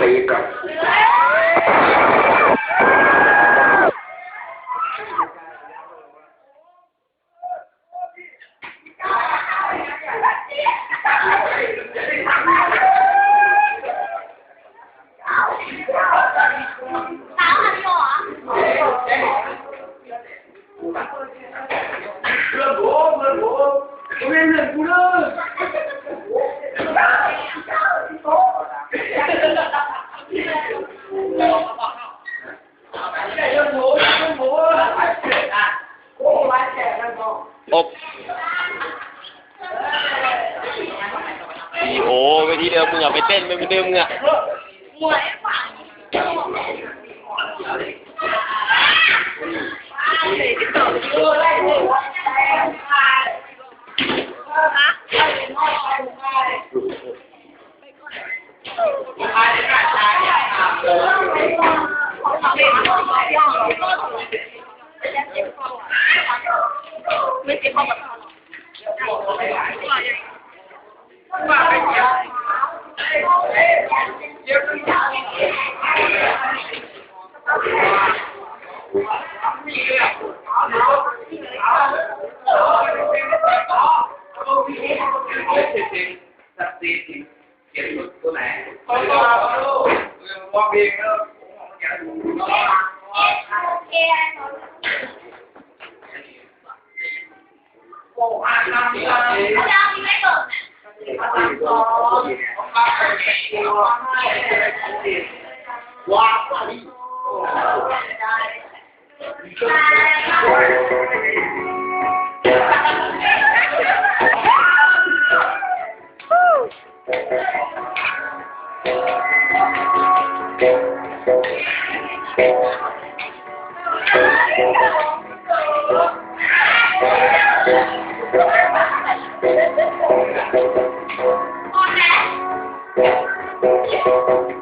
ຕີກັນ. ອົບ ໂອ້ ເວທີເດີມ ມຶງອະໄປເຕັ້ນ ໄປເດີມ ມຶງອະ.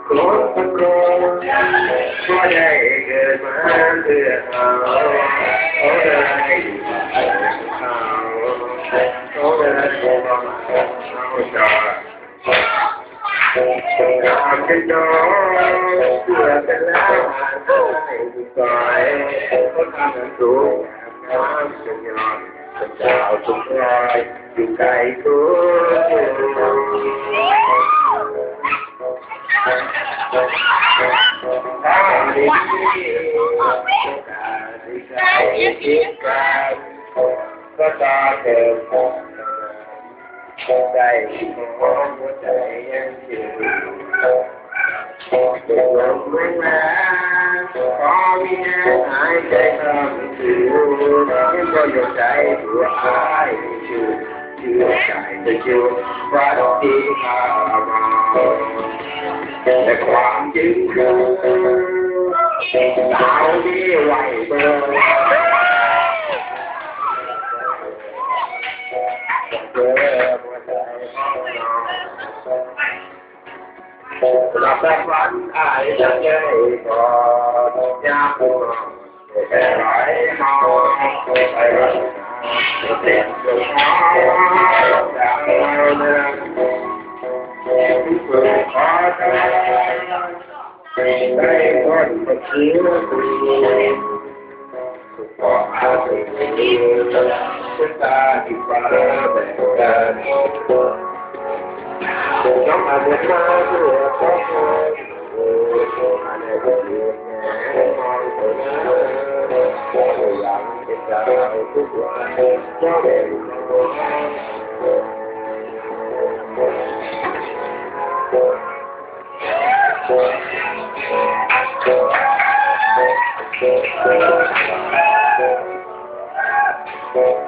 ຄົນທຸກຄົນບໍ່ໄດ້ເກີດມາເພື່ອເຮົາ ເຮົາໄດ້ຢູ່ເພື່ອເຮົາ ເຮົາໄດ້ບໍ່ມາເຮົາຈະ ການເປັນນ້ອງເພື່ອເປັນແລ້ວຫາກໄດ້ຢູ່ໄກ ເພາະທາງນັ້ນສູງງາມຍ້ອນ ພະເຈົ້າຊົງຄອຍຢູ່ໃກ້ທຸກຄົນ. ຖ້າໄດ້ມີໂອກາດໄດ້ໃກ້ຊິດກັນ ກໍຈະເກີດຄວາມສະຫງົບໃນຫົວໃຈຍັງເຊື່ອ ລົມແຮງໆ ພໍມີແຮງຫາຍໃຈຄ້ຳຄືນ ຍັງບໍ່ຢອກໃຈຜູ້ອ້າຍຊື່ນ ເຊື່ອໃຈຈະຢູ່ວັດທີ່ຂ້າມາ ແຕ່ຄວາມຈິງຄື ສາວນີ້ໄວເບີ ເບີບໍ່ໄດ້ ສຳລັບແບບວັນອ້າຍຍັງໃຫຍ່ກໍຢາກຮູ້ ແຕ່ຫຼາຍເຮົາໄປວັນເປັນຕົວເຮົາຈາກເຮົາເດີ ເພິ່ນຂໍທານໄດ້ຄົນບໍ່ເຊື່ອ